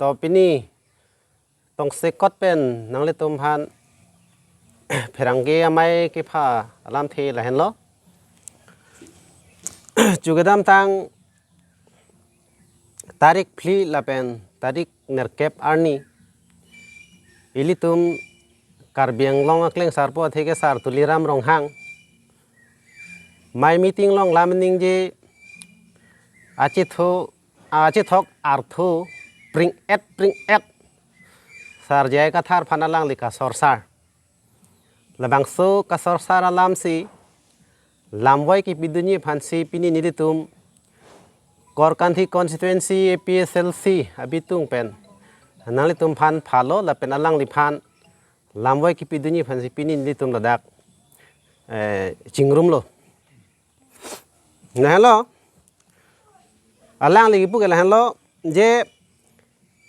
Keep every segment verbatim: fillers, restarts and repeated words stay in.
To pini tongsekot pen nanglitum aphan pherangke amei kepha alamthe lahenlo. Chukedamtang tarik phli lapen tarik nerkep arni ilitum Karbi Anglong aklengsarpo atheke Sar Tuliram Ronghang mei meeting along lam ningje achitho achithok artho pring-et pring-et Sar J I Kathar aphan alangli kasorsar. Labangso kasorsar alamsi lamvoi kipidunji aphansi pini nelitum Korkanthi constituency A P H L C abitung pen nanglitum aphan phalo lapen alangliphan lamvoi kipidunji aphansi pini nelitum ladak eh, chingrumlo. Lahenlo, alangli kipu ke lahenlo, je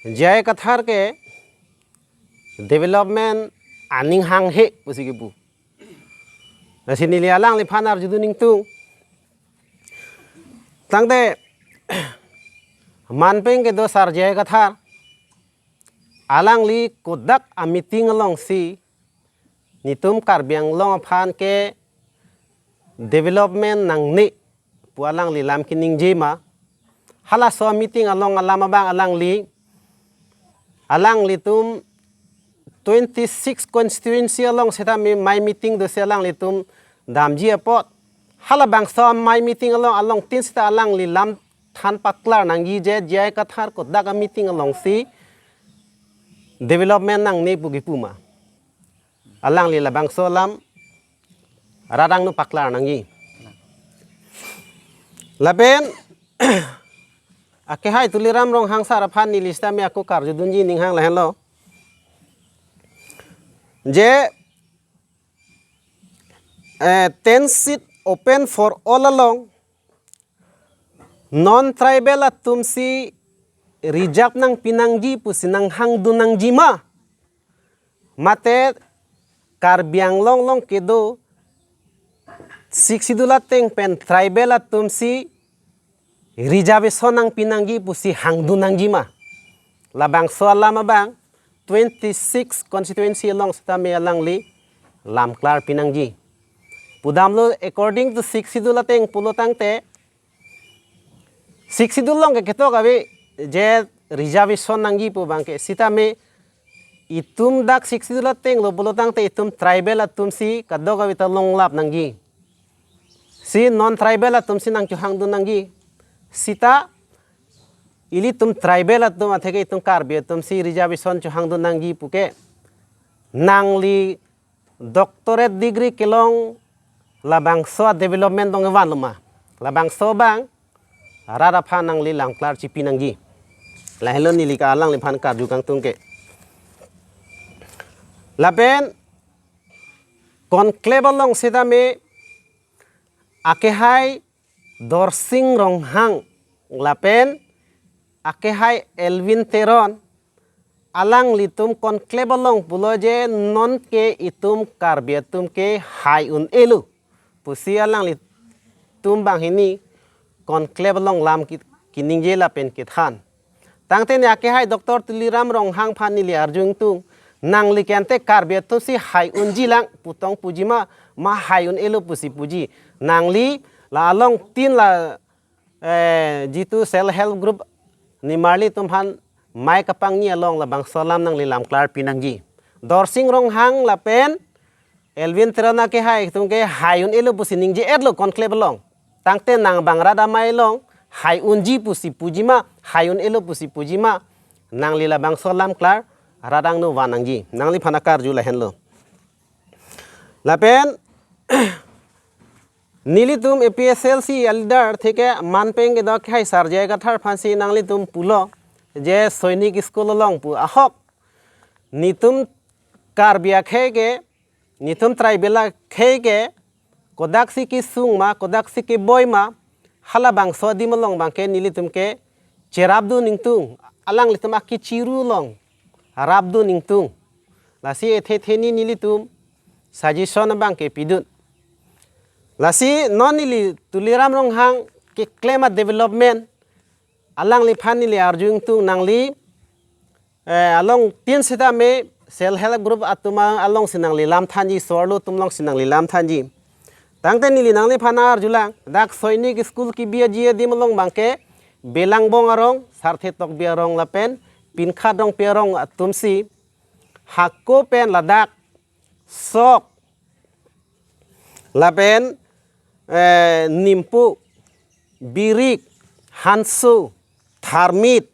J I Kathar ke development aning hanghe pusi kipu. Lasi neli alangliphan arjudun ingtung. Tangte manpeng kedo Sar J I Kathar, alangli kodak a meeting alongsi netum Karbi Anglong aphan ke development nangne pu alangli lam keningje ma. Halaso meeting along alam abang alangli, alanglitum twenty-six constituency along seta mei meeting dosi alanglitum damji apot, halabangso mei meeting along alongtin seta alangli lam than paklar nangji je J I Kathar kodak a meeting alongsi development nangne pu kipu ma. Alangli labangso alam radang nu paklar nangji. Lapen akehai Tuliram Ronghang sar aphan neli sitame ako karjudunji aning hang lahenlo, je eh, ten seat open for all along non tribal atumsi reserve nangpi nangji pusi nanghangdun nangji ma? Mate Karbi Anglong along kedo Sixth Schedule ateng pen tribal atumsi reservation nangpi nangji pusi hangdun nangji ma? Labangso alam abang twenty-six constituency along sitame alangli lam klarpi nangji. Pudamlo according to Sixth Schedule ateng pulo tangte Sixth Schedule along ke ketok ave je reservation nangji pu abang ke, sitame itum dak Sixth Schedule atenglo pulo tangte itum tribal atumsi kadokave ta longlap nangji. Si non tribal atumsi nangchohangdun nangji. Sita ilitum tribal atum atheke itum Karbi atumsi reservation chohangdun nangji puke, nangli doctorate degree kelong labangso a development dong evan loma? Labangso abang rat aphan nangli lam klar chipi nangji. Lahelo neli ke alangliphan karju kangtung ke. Lapen conclave along sitame akehai Dorsing Ronghang lapen akehai Elwin Teron, alanglitum conclave along pulo je non ke itum Karbi atum ke hai un-elo pusi alanglitum banghini conclave along lam ki-, kiningje lapen kethan. Tangte ne akehai Doctor Tuliram Ronghang aphan neli arju ingtung, nangli ke ante Karbi atumsi hai unji lang putong puji ma, ma hai un-elo pusi puji? Nangli la alongtin la eh, jitu self help group nimarli atum aphan mei kapangni along labangso alam nangli lam klarpi nangji. Dorsing Ronghang lapen Elwin Teron akehai atum ke hai un-elo pusi ningje-etlo conclave along. Tangte nang bang rat amei along hai unji pusi puji ma, hai un-elo pusi puji ma? Nangli labangso alam klar radang nu van nangji. Nangliphan akarju lahenlo. Lapen nelitum A P H L C a leader atheke manpeng kedo akehai Sar J I Kathar aphansi nanglitum pulo je Sainik School along pu ahok, netum Karbi akhei ke, netum tribal akhei ke kodaksi kesung ma, kodaksi keboi ma, halabangso adim along abang ke nelitum ke cherapdun ingtung, alanglitum akechiru along rapdun ingtung. Lasi ethe theni nelitum suggestion abang ke pidun. Lasi non neli Tuliram Ronghang keklem a development alangliphan neli arju ingtung, nangli eh, alongtin sitame self help group atum alongsi nangli lam thanji, so-arlo atum alongsi nangli lam thanji. Tangte neli nangliphan arjulang, dak Sainik School kebi aji adim along abangke Belangbong arong, Sarthe Tokbi arong lapen Pinkhat Rongpi arong atumsi hako pen ladak sok lapen, eh, nimpu, birik, hanso, tharmit,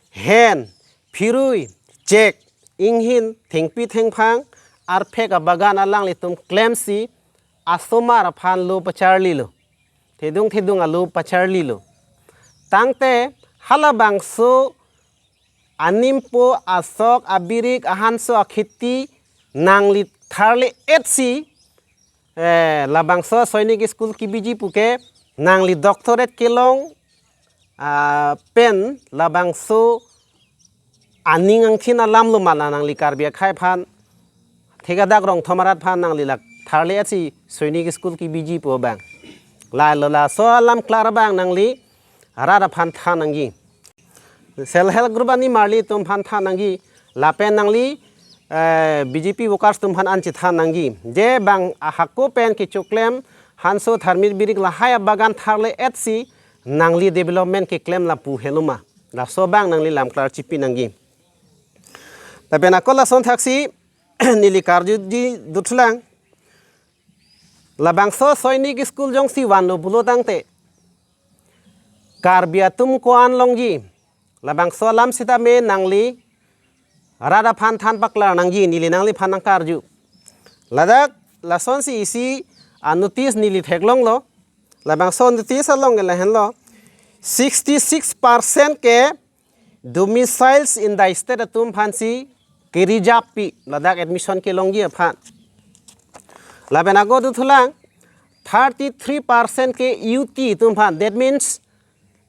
hen, phirui, chek, inghin, thengpi thengphang, arphek abagan alanglitum klemsi asomar aphan lo pacharlilo. Thedung thedung alo pacharlilo. Tangte halabangso animpo, asok, abirik, ahanso, akheti nangli tharle-etsi, eh, labangso Sainik School kebiji puke nangli doctorate kelong, ah, pen labangso aning angthin alam lo ma la nangli Karbi akhei aphan, thekadak rong thom arat aphan nangli la tharle-etsi Sainik School kebiji pu abang. Lahelo, laso alam klar abang nangli rat aphan than nangji. Self help group animarli atum aphan than nangji. Lapen nangli, eh, B J P workers atum aphan ansi than nangji. Je bang ahako pen kechoklem hanso, tharmit, birik lahai abagan tharle-etsi nangli development keklem lapu helo ma. Laso abang nangli lam klar chipi nangji. Lapen ako lason thaksi neli karjuji duthulang. Labangso Sainik School jongsi vanlo pulo tangte Karbi atum ko-an longji, labangso alam sitame nangli rat aphan than paklar nangji, neli nangliphan nangkarju. Ladak lasonsi isi a-notice neli theklonglo. Labangso notice along ke lahenlo, sixty six percent ke domiciles in the state atum aphansi ke-reserve pi, ladak admission kelongji aphan. Lapen ako duthulang, thirty three percent ke U T atum aphan, that means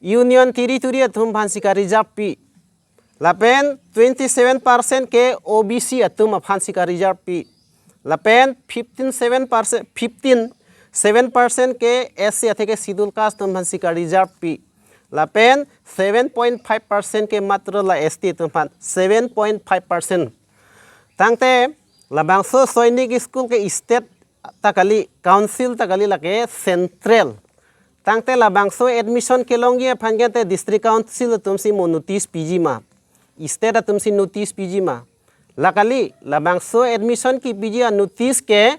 Union Territory atum aphansi ka-reserve pi. Lapen twenty seven percent ke O B C atum aphansi ka-reserve pi. Lapen fifteen seven percent, fifteen seven percent ke S C atheke Schedule Caste atum aphansi ka-reserve pi. Lapen seven point five percent ke matro la S T atum aphan, seven point five percent. Tangte labangso Sainik School ke state ta kali, council ta kali, lake central. Tangte labangso admission kelongji aphan ke ante district council atumsi mo notice piji ma, state atumsi notice piji ma? La kali, labangso admission kepiji a-notice ke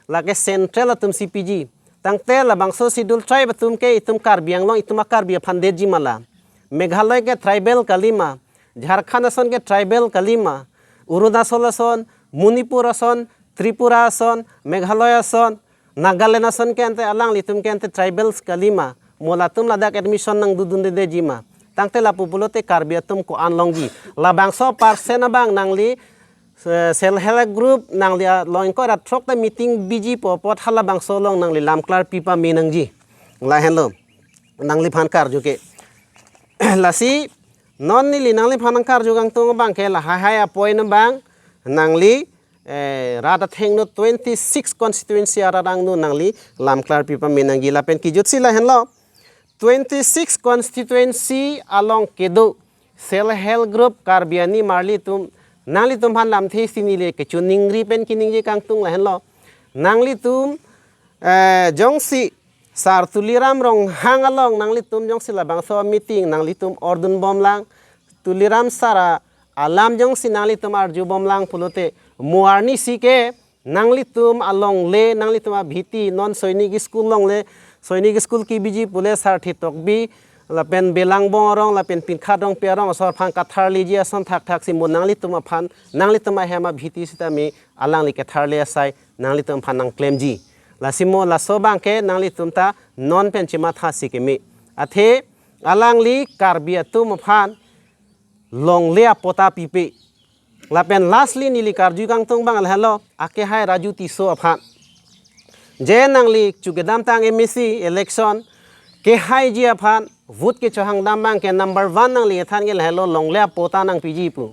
lake central atumsi piji. Tangte labangso Schedule Tribe atum ke itum Karbi Anglong, itum a-Karbi aphan detji ma la? Meghalaya ke tribal kali ma? Jharkhand ason ke tribal kali ma? Arunachal ason, Manipur ason, Tripura ason, Meghalaya ason, Nagaland ason ke ante alanglitum ke ante tribals kali ma? Mo latum ladak admission nangdodundedetji ma? Tangte lapu pulote Karbi atum ko-an longji? Labangso percent abang nangli, eh, self help group nangli along ingkoi ra throk ta meeting biji pu apot halabangso along nangli lam klarpi pame nangji. Lahenlo nangliphan karju ke. Lasi non neli nangliphan nangkarju kangtung abang ke lahai hai a-point abang nangli, eh, rat athengno twenty six constituency arat angno nangli lam klarpi pame nangji. Lapen kejutsi lahenlo, twenty six constituency along kedo self help group Karbi animarli atum, nanglitum aphan lamthe isi neli kechoningri pen keningje kangtung lahenlo. Nanglitum, eh, jongsi Sir Tuliram Ronghang along nanglitum jongsi labangso meeting nanglitum ordun bomlang, Tuliram Sir a-alam jongsi nanglitum arju bomlang pulote, mo arnisi ke nanglitum alongle, nanglitum abhiti, non Sainik School longle, Sainik School kebiji pule Sarthe Tokbi lapen Belangbong arong lapen Pinkhat Rongpi arong asor aphan katharleji ason thakthaksi mo nanglitum aphan, nanglitum ahem abhiti sitame alangli katharle asai nanglitum aphan nangklemji. Lasi mo laso abang ke nanglitum ta non pen chemathasi keme. Athe alangli Karbi atum aphan longle a-patta pipe. Lapen lastly neli karju kangtung abang lahenlo, akehai Raju Tisso aphan. Je nangli chu kedamtang M A C election kehaiji aphan vote kechohangdam abang ke number one nangli kethan ke lahenlo, longle a-patta nangpiji pu.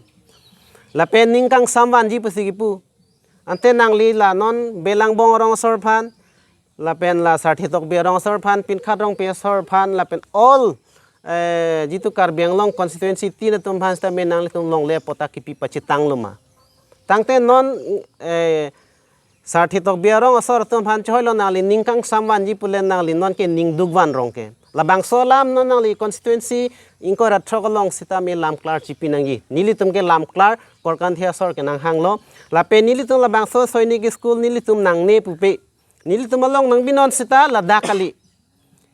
Lapen ning kangsam vanji pusi kipu. Ante nangli la non Belangbong arong asor aphan, lapen la Sarthe Tokbi arong asor aphan, Pinkhat Rongpi asor aphan, lapen all eh, jitu Karbi Anglong constituency tin atum aphan sitame nanglitum longle patta kipi pachetang loma. Tangte non, eh, Sarthe Tokbi arong asor atum aphan choilo nangli ning kangsam vanji pule nangli nonke ning duk van rong ke. Labangso alam non nangli constituency ingkoi ra throk along sitame lam klar chipi nangji. Nelitum ke lam klar Korkanthi asor ke nanghanglo. Lapen nelitum labangso Sainik School nelitum nangne pupe. Nelitum along nangbinon sita ladak kali.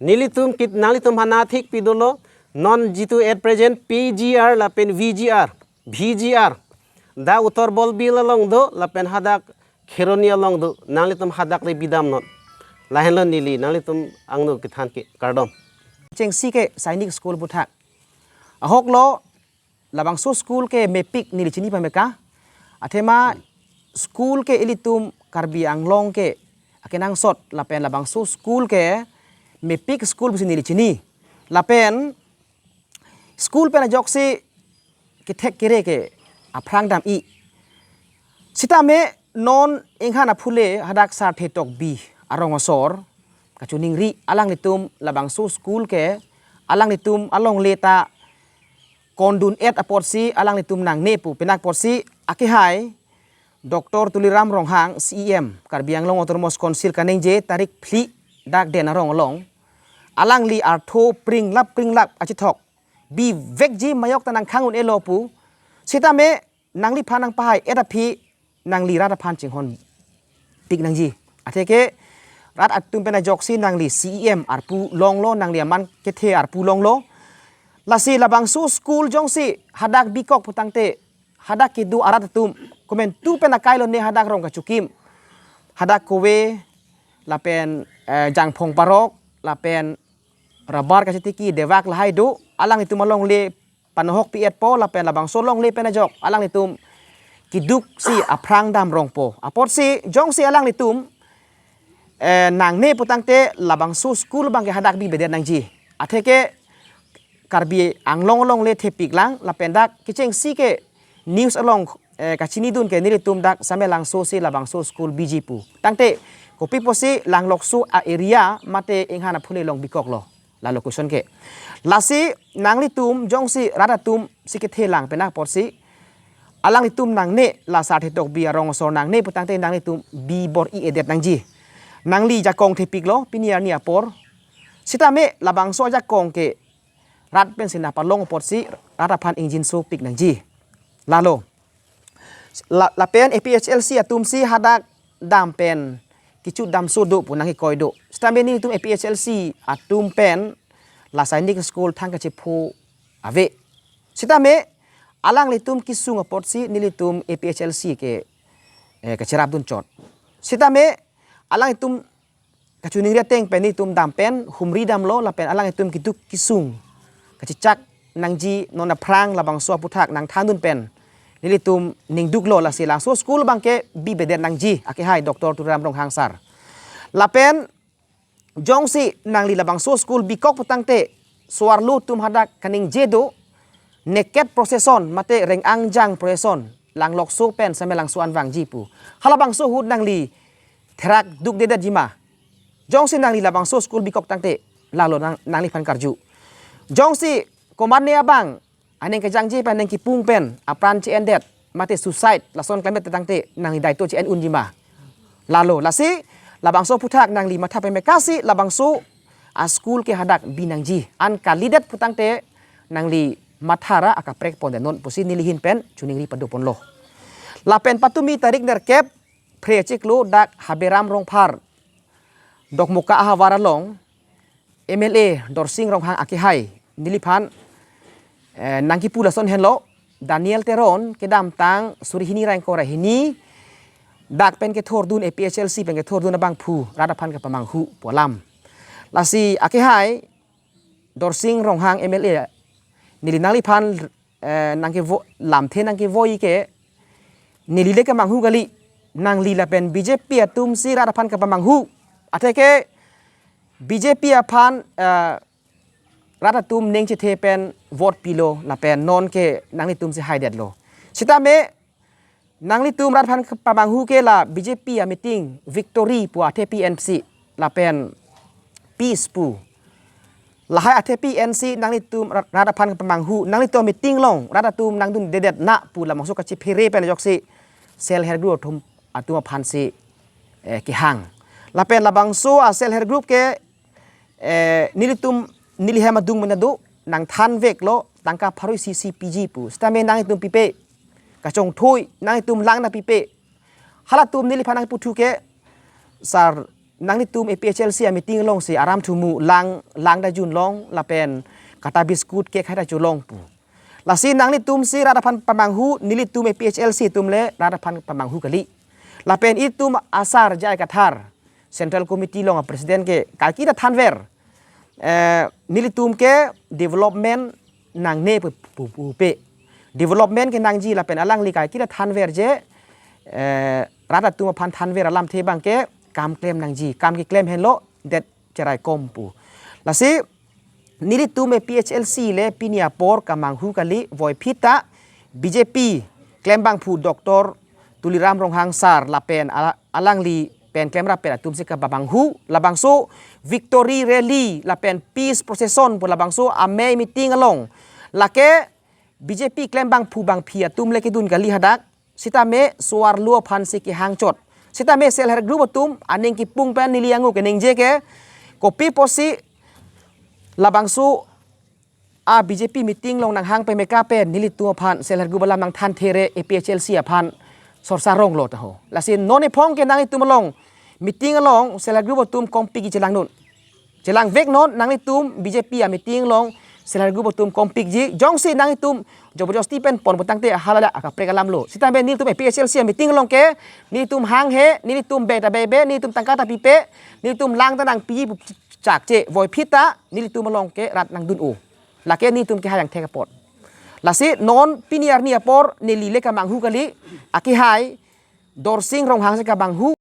Nelitum kit nanglitum aphan athikpi dolo. Non jitu at present P G R lapen V G R, V G R. Dak Uttar Borbil along do lapen hadak Kheroni along do. Nanglitum hadak le bidamnon. Lahenlo neli nanglitum angno kethan ke, kardom. Chengsi ke Sainik School aputhak. Ahoklo labangso school ke mepik neli chini pameka. Athema school ke ilitum Karbi Anglong ke akenangsot lapen labangso school ke mepik school pusi neli chini. Lapen school pen ajoksi kethek kere ke aphrang dam-i. Sitame non inghan aphule hadak Sarthe Tokbi arong asor kachiningri alanglitum labangso school ke alanglitum alongle ta kondun et apotsi alanglitum nangne pu, penap apotsi akehai Doctor Tuliram Ronghang, C E M, Karbi Anglong Autonomous Council kaningje tarik phli dak Den arong along alangli artho pringlap pringlap achithok bivekji, majok ta nangkhang un-elo pu. Sitame nangliphan nangpahai et aphi nangli rat aphan chinghon tik nangji. Atheke rat atum pen ajoksi nangli C E M arpu longlo, nangli aman kethe arpu longlo. Lasi labangso school jongsi hadak bikok putangte hadak kedo arat atum komantu pen akailo ne hadak Rongkachukim, hadak Kowe, lapen, eh, Jangphong Parok, lapen Rabar kachetiki Dewak lahai do, alanglitum alongle panohok pi-etpo lapen labangso longle pen ajok alanglitum keduksi aphrang dam rongpo. Apotsi jongsi alanglitum, eh, nangne putangte labangso school abangke hadak bibedet nangji. Atheke Karbi Anglong alongle thepiklang lapen dak kechengsi ke news along, eh, kachinidun ke nelitum dak Samelangso si labangso school biji pu. Tangte kopi pusi Langlokso a-area mate inghan aphule along bikoklo. Lalo question ke. Lasi nanglitum jongsi rat atum si kethe lang penap apotsi alanglitum nangne, la Sarthe Tokbi arong asor nangne putangte nanglitum bi bor-i-edet nangji. Nangli jakong thepiklo pini arni apor. Sitame labangso ajakong ke rat pensi nangpalong apotsi rat aphan ingjinso pik nangji. Lalo. La, lapen A P H L C atumsi hadak dam pen kecho damso do pu nangkekoi do. Sitame nelitum A P H L C atum pen la Sainik School thang kachepho ave. Sitame alanglitum kesung apotsi nelitum A P H L C ke, eh, kacherapdun chot. Sitame alanglitum kachiningri ateng pen nelitum dam pen humri damlo lapen alanglitum keduk kesung kachechak nangji, non aphrang labangso aputhak nangthandun pen nelitum ningduklo, lasi labangso school abangke bibedet nangji akehai Doctor Tuliram Ronghang sir. Lapen jongsi nangli labangso school bikok putangte so-arlo atum hadak kaningje do, naked procession mate reng-angjang procession Langlokso pen Samelangso an vangji pu. Halabangso ahut nangli therak dukdedetji ma? Jongsi nangli labangso school bikok tangte, lalo nang, nangliphan karju. Jongsi komatne abang aning kejangje pen, aning kepung pen apran che-endet mate suicide lason klemdet tangte nangli daito che-en unji ma? Lalo. Lasi labangso aputhak nangli matha pamekasi labangso a-school ke hadak bi nangji. An kalidet putangte nangli mathara akaprek pondet non pusi neli ahin pen chiningri padoponlo. Lapen patumi tarik nerkep Phre achiklo dak Haberam Rongphar, Dokmoka ahavar along M L A Dorsing Ronghang akehai neliphan, eh, nangkipu lason henlo, Daniel Teron kedamtang suri hini ra ingkoi ra hini dak pen kethordun, A P H L C pen kethordun abangphu rat aphan kapamanghu pu alam. Lasi akehai Dorsing Ronghang M L A neli nangliphan, eh, nangkevo, lamthe nangkevoi ke neli le kemanghu kali, nangli lapen B J P atumsi rat aphan kapamanghu. Atheke B J P aphan, eh, rat atum ning chethe pen vote pilo lapen nonke nanglitumsi haidetlo. Sitame nanglitum rat aphan pamanghu ke la B J P a-meeting victory pu athe P N C lapen peace pu. Lahai athepi ensi nanglitum ra- rat aphan pamanghu, nanglitum meeting along rat atum nangdundedet na pu labangso kachiphere pen ajoksi self help group atum atum aphansi eh, kehang. Lapen labangso a self help group ke eh, nelitum neli hem adung mena do nangthanveklo tangka pharo isi isi piji pu. Sitame nanglitum pipe, kachongthui nanglitum lang na pipe. Halatum neliphan nangputhu ke, sir, nanglitum A P H L C a meeting alongsi aram thumu lang lang da junlong lapen kata biscuit ke khai da chulong pu. Lasi nanglitumsi rat aphan pamanghu, nelitum A P H L C atum le rat aphan pamanghu kali. Lapen itum asar J I Kathar, Central Committee along a president ke kalki ta thanver. Eh, nelitum ke development nangne pu- pu- pupe. Development ke nangji lapen alangli kalki ta thanver je, eh, rat atum aphan thanver alamthe abang ke kam klem nangji, kam keklem henlo det cherai kom pu. Lasi nelitum A P H L C le pini apor kamanghu kali, voiphit ta B J P klembangphu Doctor Tuliram Ronghang sir lapen ala- alangli pen klemrap pen atumsi kapamanghu, labangso victory rally lapen peace procession pu labangso amei meeting along lake B J P klembangphu bangphi atum le kedun kali hadak. Sitame so-arlo aphansi kehang chot. Sitame self help group atum aning kipung pen neli angu keningje ke, kopi pusi labangso a B J P meeting along nanghang pemeka pen nelitum aphan self help group alam nangthanthe re A P H L C aphan sorsa ronglo ta ho. Lasi non ephong ke nanglitum along meeting along self help group atum kompik chelang non. Chelangvek non nanglitum B J P a meeting along self help group atum kompikji, jongsi nanglitum jobojosti pen ponpo tangte hala la akaprek alamlo. Sitame nelitum A P H L C a meeting along ke nelitum hanghe, nelitum be ta bebe, nelitum tangka ta pipe, nelitum lang ta nangpi pu chakche, voiphit ta nelitum along ke rat nangdun-o. Lake nelitum kehai angthek apot. Lasi non pini arni apor neli le kamanghu kali, akehai Dorsing Ronghang si kamanghu.